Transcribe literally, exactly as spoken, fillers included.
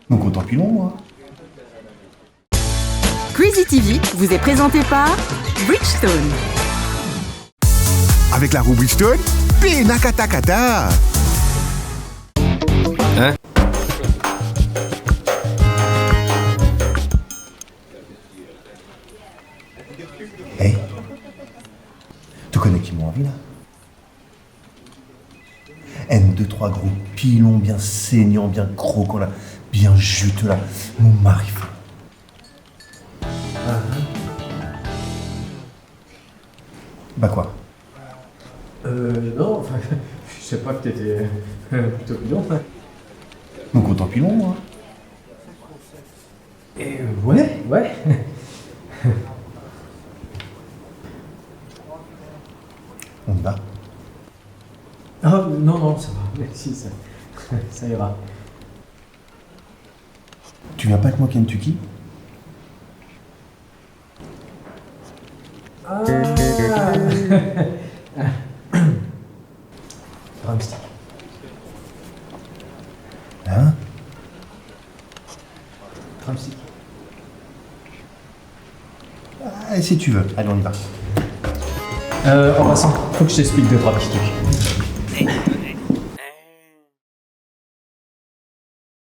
Mo kontan pilon, mwa. Crazy T V vous est présenté par Bridgestone. Avec la roue Bridgestone, pena katakata. Hein? Hey, to kone ki mo anvi la? Enn de trwa gro pilon bien segnan, bien krokan la, bien zite la. Mo mari fer. Ba kwa? Euh, non, enfin, je sais pas que t'étais, euh, plutôt pilon, hein. Mo kontan pilon, mwa. Euh, ouais, ouais. On y va? Ah, non, non, ça va, merci, ça, ça ira. Tu viens pas avec moi Kentucky? Ah. Drumstick. Hein? Drumstick. Ah, si tu veux. Allez, on y va. Euh, en passant, faut que je t'explique deux, trois petits trucs.